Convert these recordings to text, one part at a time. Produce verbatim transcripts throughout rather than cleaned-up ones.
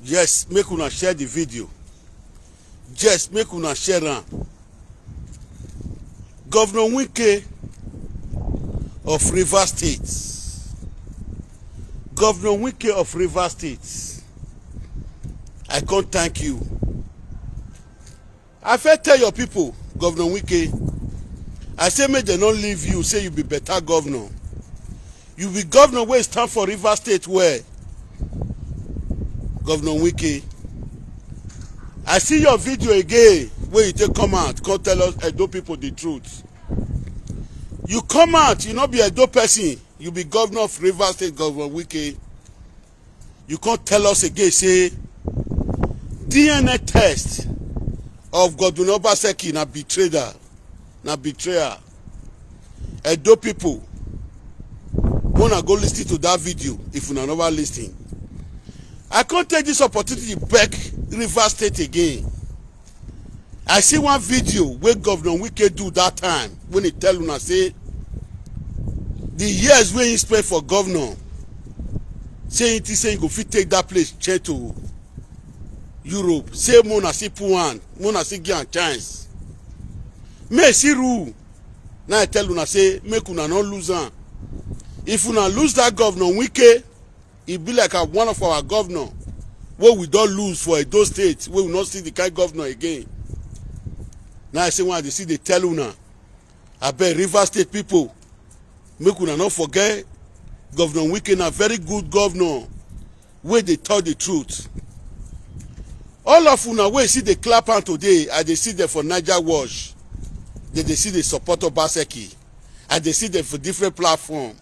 Yes, make una share the video. Yes, make una share am. Governor Wike of Rivers State. Governor Wike of Rivers State. I can't thank you. I fit tell your people, Governor Wike, I say make dem no leave you, say you be better governor. You be governor wey stand for Rivers State well. Governor Wike, I see your video again wey you take come out, come tell us Edo people the truth. You come out, you no be Edo person, you be governor of Rivers State, Governor Wike. You come tell us again say D N A test of Godwin Obaseki na betrayal, na betrayal. Edo people, una go listen to that video if una never listen. I can't take this opportunity back Rivers State again. I see one video wey Governor Wike do that time when he tell una say the years wey he spend for governor, say he think say he go fit take that place change to Europe. Say make una see put hand, make una see give am chance. Make he see rule. Now I tell una say make una no lose am. If una lose that Governor Wike, e be like a, one of our governor wey we don lose for Edo State, wey we no see the kind governor again. Now I say when I dey see dey tell una, abeg Rivers State people, make una no forget Governor Wike na very good governor wey dey tell the truth. All of una wey see dey clap am today, I dey see dem for Niger Watch. Dem dey see dey support Obaseki. I dey see dem for different platform.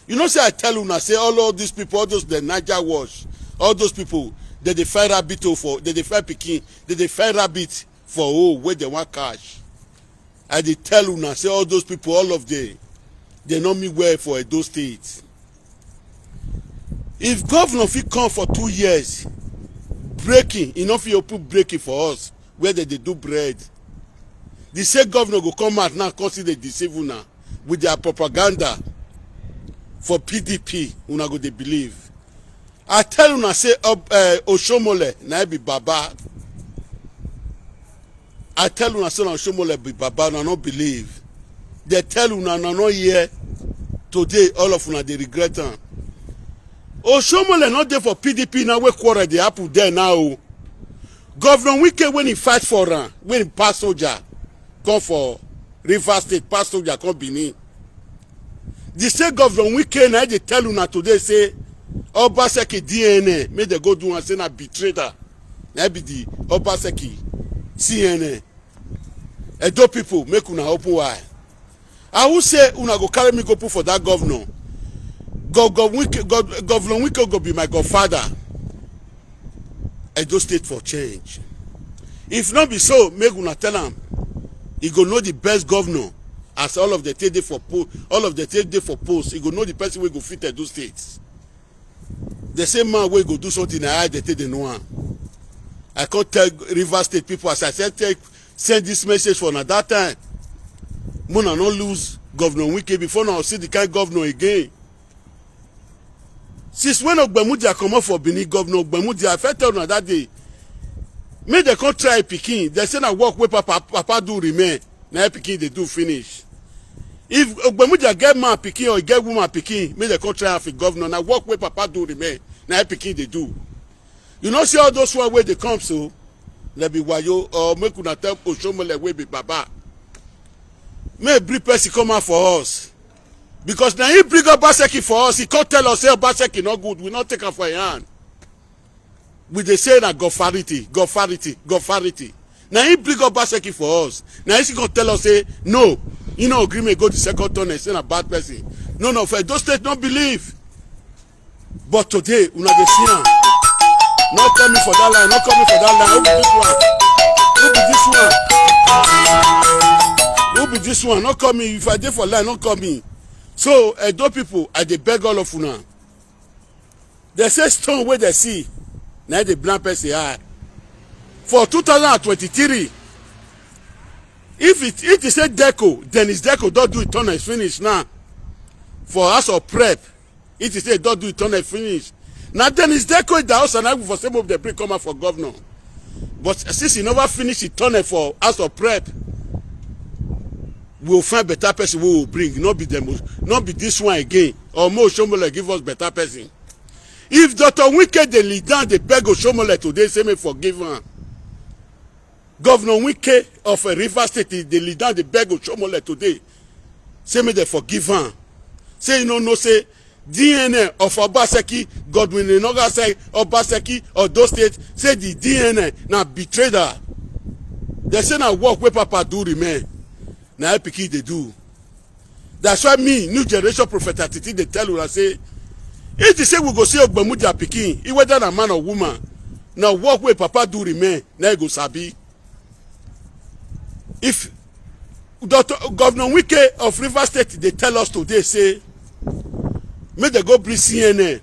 You know say I tell una say all, all these people, all those the Niger Watch, all those people, dem dey find rabbit hole for, dem dey find pikin, dem dey find rabbit for hole wey dem wan catch. I dey tell una say all those people, all of them, dem no mean well for Edo State. If governor fit come for two years, breaking, e no fit open breaking for us where dem dey do bread. The same governor go come out now, come still dey deceive una with their propaganda for P D P, una go dey believe. I tell una say, uh, Oshomole na be baba. I tell una say na Oshomole be baba, una no believe. Dem tell una, una no hear. Today, all of una dey regret am. Oshomole no dey for P D P now, wey quarrel dey happen there now o. Governor Wike, when he fight for am, when he pass soldier come for Rivers State, pass soldier come Benin, the same Governor Wike na dey tell una today say Obaseki D N A, make dem go do am, say na betrayal. Na be the Obaseki C N A. Edo people, make una open eye. I will say una go carry me go put for that governor. Go, go, Wike, go, Governor Wike go be my godfather. Edo State for change. If not be so, make una tell am. He go know the best governor. As all of the take dey for post, all of the take dey for post, he go know the person wey go fit Edo State. The same man wey go do something, na I dey take dey know am. I come tell Rivers State people, as I said, take, send this message for una that time. Make una no lose Governor Wike before una see the kind governor again. Since when Ogbemudia comot for Benin, Governor Ogbemudia, I first tell una that day, make dem come try pikin. Dem say na work wey papa, papa do remain, na him pikin dey do finish. If Ogbemudia get man pikin or get woman pikin, make dem come try am for governor. Na work wey papa do remain, na him pikin dey do. You no see all those one wey dey come so, dem be wayo, or make una tell Oshomole wey be baba. Make e bring person come out for us. Because na him bring Obaseki for us. He come tell us say Obaseki no good. We no take am for him hand. We dey say na godfarity, godfarity, godfarity. Na him bring Obaseki for us. Na him still come tell us say no, he no agree make go the second turn and say na bad person. No, no, for Edo State no believe. But today, una dey see am. No call me for that line, no call me for that line. Who be this one? Who be this one? Who be this one? No call me. If I dey for line, no call me. So, Edo people, I dey beg all of una. Dem say stone wey dem see, na dey blind person eye. For two thousand and twenty-three, if it, if e say Deco, Dennis Deco don do it, turn am finish now. For House of Rep, if e say don do it, turn am finish. Na Dennis Deko Idahosa na we for say make dem bring come out for governor. But since he never finish the tunnel for House of Rep, we will find better person we will bring. Not be them, not be this one again. Or make Oshomole give us better person. If Doctor Wike dey lead down, dey beg Oshomole today, say make forgive am. Governor Wike of uh, Rivers State, dey lead down, dey beg Oshomole today, say make dem forgive am. Say you no know say D N A of Obaseki, Godwin Enoga say Obaseki, Odo State, say the D N A na betrayal. They say na work wey Papa do remain. Na I pikin dey do. That's why me, new generation prophet Atiti, dey tell una say, if they say we go see Ogbamudia pikin, e whether na man or woman, na work wey Papa do remain, na e go sabi. If Doctor Governor Wike of Rivers State dey tell us today say make dem go bring C N N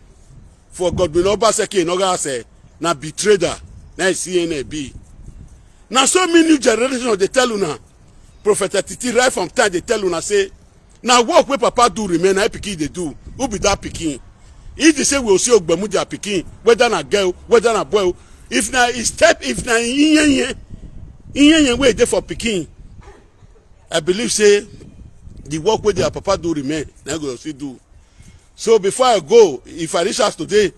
for Godwin Obaseki Enoga say na betrayal, na C N N be. Na so me new generation dey tell una, prophet Atiti right from time dey tell una say na work wey Papa do remain, na pikin dey do. Who be that pikin? If they say we go see Ogbamudia pikin, whether na girl, whether na boy, if na e step, if na iyenye, iyenye wey dey for pikin, I believe say the work wey their Papa do remain, na go still do. So before I go, if I reach house today,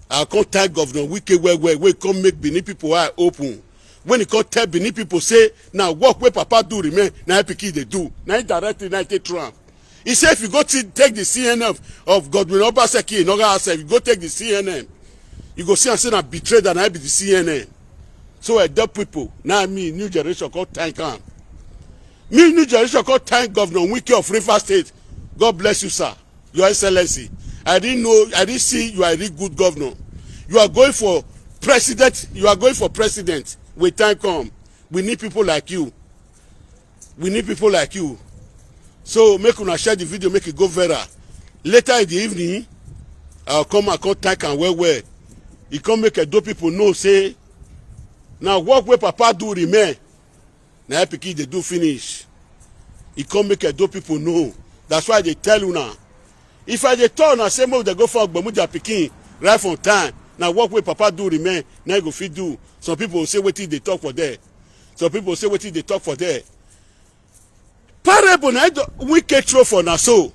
I come thank Governor Wike well well, wey come make Benin people eye open. When he come tell Benin people say na work wey Papa do remain, na pikin dey do. Na him directly na him take through am. He say if you go t- take the C N N of, of Godwin Obaseki Enoga Asa, if you go take the C N N, you go see am say na betrayal, na be the C N N. So I tell people, now me, new generation, come thank am. Me, new generation, come thank Governor Wike of Rivers State. God bless you, sir. Your Excellency, I didn't know, I didn't see you are a really good governor. You are going for president. You are going for president. We time come. We need people like you. We need people like you. So make una share the video, make it go viral. Later in the evening, I'll come and come thank am well well. E come make Edo people know say na work wey Papa do remain, na him pikin dey do finish. E come make Edo people know. That's why I dey tell una. If I dey tell una say make dem go for Ogbamudia pikin right from time, na work wey Papa do remain, na him go fit do. Some people say wetin dey talk for there. Some people say wetin dey talk for there. Parable na him do- Wike throw for na so.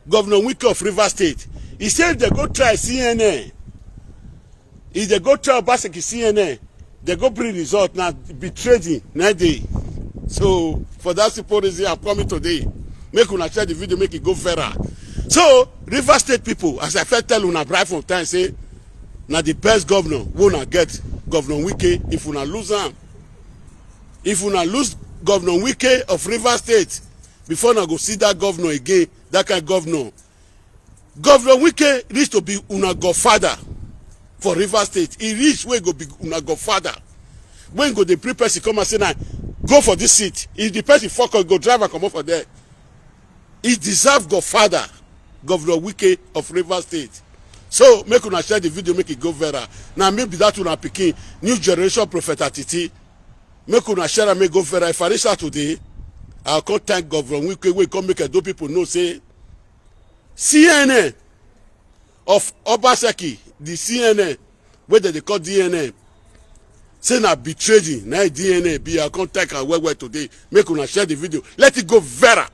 Governor Wike of Rivers State, he say if dem go try C N N, if dem go try Obaseki C N N, dem go bring result, na betraying na dey. So for that simple reason, I'm coming today. Make una share the video, make it go viral. So Rivers State people, as I first tell una right from time, say na the best governor wey una get, Governor Wike. If una lose am, if una lose Governor Wike of Rivers State, before una go see that governor again, that kind governor. Governor Wike reach to be una godfather for Rivers State. He reach wey go be una godfather. When go dey bring person come and say na go for this seat. If the person fuck up, go drive am comot for there. He deserve godfather, Governor Wike of Rivers State. So make una share the video, make it go viral. Na me be that una pikin, new generation prophet Atiti. Make una share am, make go viral. If I reach out today, I'll come thank Governor Wike, wey come make Edo people know say C N N of Obaseki, the C N N wey dem dey call D N N, say na betraying, na D N A be. I come thank am well well today. Make una share the video. Let it go viral.